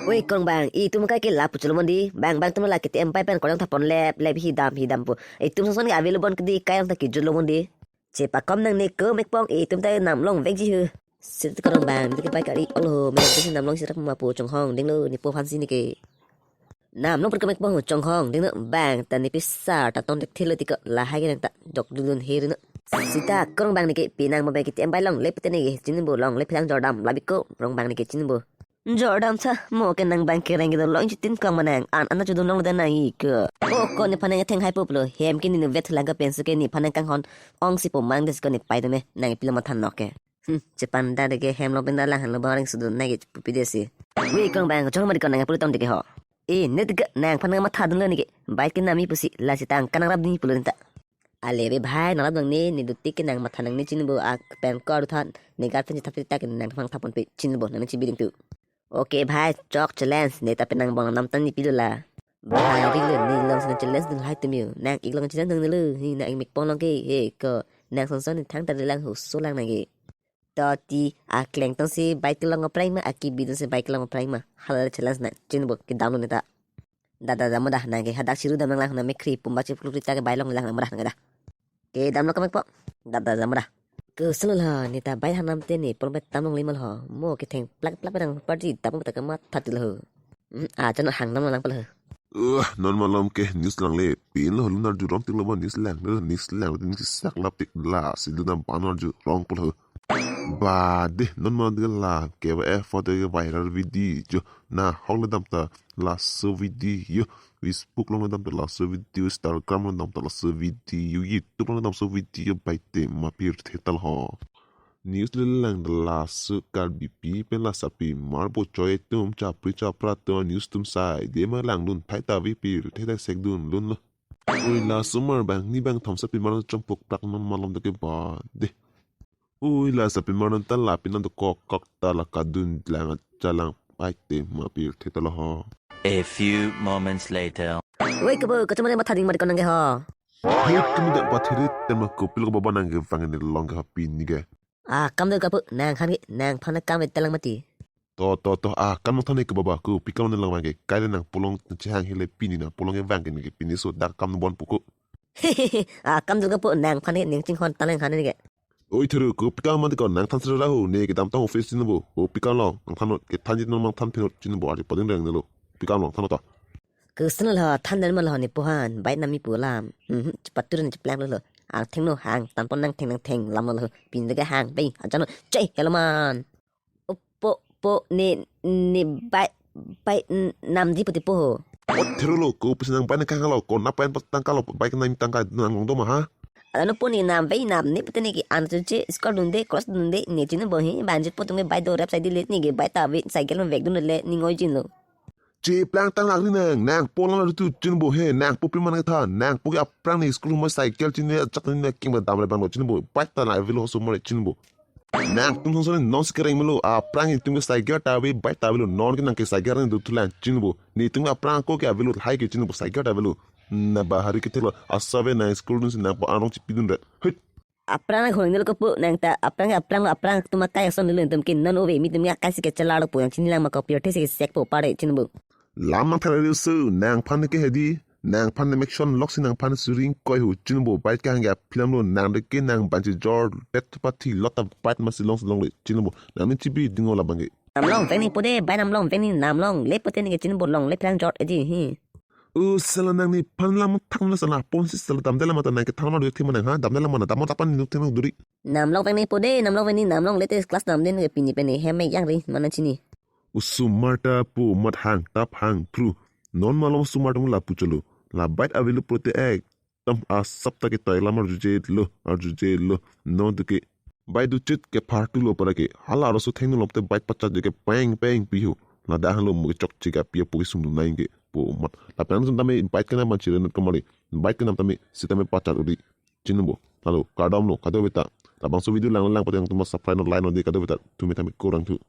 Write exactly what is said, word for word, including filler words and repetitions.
Oi, kong bang, itum kai ke lapu chulomon di, bang, bang tum la K T M bike pen kolang thapon lep, lep hidam, hidam pu. Itum soson ke available ke di, kai ta kijulomon di. Chepakom nangne ko mekpong, itum ta namlong vekji hu. Sita kong bang, di ke bike kari, olo, me, di namlong sirap ma pu chonghong, dinglo, nepo aphan si ne ke. Namlong pur ke mekpong chonghong, dinglo, bang, ta ne pisa, ta ton dek thilo tiko, lahai ke nang ta, jok dun dun heri no. Sita kong bang ne ke, pinang mo bang K T M bike long, lep te ne ke, chinbo long, lep lang jordam, labiko, rong bang ne ke chinbo. Jordam tha, mo ke nang bang kereng ke do long chitin kong manang, an, an chudun long dan nang ik. O ko nephan nang theng hai pup lo, hem ke ne vet lang ke penso ke nephan nang kanghon, ong si po mang des ko ne pai do me, nang pilo mathan nok ke. Hmm, chepan da de ke hem lo pen da lang han lo boring sudun nang ke pupi desi. Wi kong bang, chong mari ko nang pulu tong de ke ho. E, ne de ke nangphan nang matha dun lo ne ke, bike ke nami pusi, la si tang kanang rap dun pulo ta. Ale be bhai, nang rap dun ne, ne duti ke nang matha nangne chinbo ak pen ko aru than, ne girlfriend thap ta ke nang phang thapon pe chinbo, nang chibi ding tu. Okay bhai, chok challenge, ne ta penang bong nam tan ni pido la. Bhai, rilo ne long sing challenge dun hai tum yo. Nang ik long challenge dun dulu. Hi nang ik mekpong long ke. He ko. Nang son son thang ta lang hu so lang nang ke. To ti akleng tong si bike long prai ma, aki bidun si bike long prai ma. Halal challenge na chinbo ke dam lo ne ta. Dada dam dah nang ke hadak chiru dam lang na mekri pumba chiplu ta ke bike long lang dah nang ke dah. Ke dam lo ke mekpo. Dada dam dah. Ke selo la ne ta bike hanam te ne pon bet tam long lima lo. Mo ke theng plak plak pedang party tam ta ke matha ti lo. Hmm, a chano hang nam lang pala. Uh, non malom ke news lang le. Pin lo lun arju rong tik lo ba news lang. News lang news sak lap tik la si lun nam ban arju rong pala. Ba de non malom de la ke ba F de viral video jo na hong le dam ta laso video, Facebook long le dam ta laso video, Instagram long dam ta laso video, YouTube long le dam so video bai te ma pirthe ta lo ho. News le lang da laso Karbipi pen la sarpimar bo choi atum chapri chapra atum news atum sai de ma lang dun thai ta vi pirthe ta sek dun lun lo. Oi laso mar bang ni bang thom sarpimar chom puk prak non malom ta ke ba de. Ui la sarpimar non ta la pinon dokok kok ta la kadun lang achalang bai te ma pirthe ta lo ho. A few moments later. Oi kebo, kachomare matha ding mari ko nang ke ho. Hai kemu dak pathirit tema kopil ko baba nang ke vang ne long ke ha pini ke. Ah, kam do kapu, nangphan ke, nangphan kam ve telang mati. To to to, ah, kam nang than ne ke baba ko pikam ne lang vang ke. Kai le nang pulong chehang hele pini na pulong ke vang ke ne ke pini so dak kam bon puko. Ah, kam do kapu, nangphan ke ning chinghon talang han ne ke. Oi thuru, ko pikam mati ko nang than sera lahu, ne kedam tang office chinbo, ko pikam long, nang than not, kethan jit non mang than phenot chinbo, ari pading reng ne lo, pikam long, than ta. Ke seno lo, than den ma lo ne pohan, bike nami pu lam, hmm, chepatur ne cheplang lo lo, ang theng no hang, tan pon nang theng nang theng, lam lo lo, pin de ke hang, bei, ajan no, chei, hello man. Opo, po, ne, ne, bike, bike, n-, nam di poti po ho. Ot thero lo, ko pis nang bike nang kang lo, ko na pen pot tangka lo, bike nang tangka nang long do ma ha? Ano po ne nam vei nam ne pute ne ke an chu che school dun de, class dun de, ne chin bo he, ban jit po tum ke bike do rap sai di le, ne ke bike ta ve, cycle me vek dun le, ne ngoi jin lo. Cheplang tang lak ri nang, nang po lang tu chin bo he, nang po pi man ke tha, nang po ke aphrang ne school mo cycle chin ne, chak ne king ba dam le bang lo chin bo, bike ta na velo so mo le chin bo. Nang tum song song non si kereng melo, aphrang itum ke cycle ta ve, bike ta velo, non ke nang ke cycle ne do thulang chin bo. Ne itum ke aphrang ko ke avelo, hai ke chin bo cycle ta velo. Na bahari ke thelo, asave na school dun si nang po arong chipi dun ret. Hit. Aphrang na hong nelo ko po, nang ta aphrang, aphrang, aphrang tum akai son nelo tum ke non ove, mi tum ke akai si ke chala lo po, yang chin lang ma ko pirthe si ke sek po pare chin bo. Lam nang thare su, nangphan ke hedi, nangphan ne mekshon lok si nangphan suring koi hu chin bo bike ke hang ke aphilam lo nang de ke nang ban si jor pet pati lot of bike ma si long si long le chin bo nang ne chibi ding o la bang ke. Nam long veng ne po de, bike nam long veng ne nam long, le po te ne ke chin bo long, le phrang jor edi hi. U sala nang nephan lam thang na sala pon si sala dam de la mata nang ke thang ma do thim nang ha, dam de la mana, dam ta pan nuk thim duri. Nam long veng ne po de, nam long veng ne nam long, le te class nam den ke pini pen ne hem me yang ri, mana chini. Osomar ta pu mat hang tap hang phru. Non malom osomar tum lapu cholo. La bike avelo prote ek. Tam asap ta ke tai lam arjuje lo, arjuje lo. Non tu ke. Bike do chit ke phar tu lo para ke. Hala aro so theng lom te bike pachat je ke peng peng pi ho. La da hang lo mo chok chika pi po ke sum nai ke. Pu mat. La peng sum tame bike ke nam ban chiren kamari. Bike ke nam tame sitame pachat uri. Chin bo. Lalo, kardom lo, kado beta. Labangso video lang lang pati yang tum subscribe no like no de kado beta. Tumi tame kurang tu.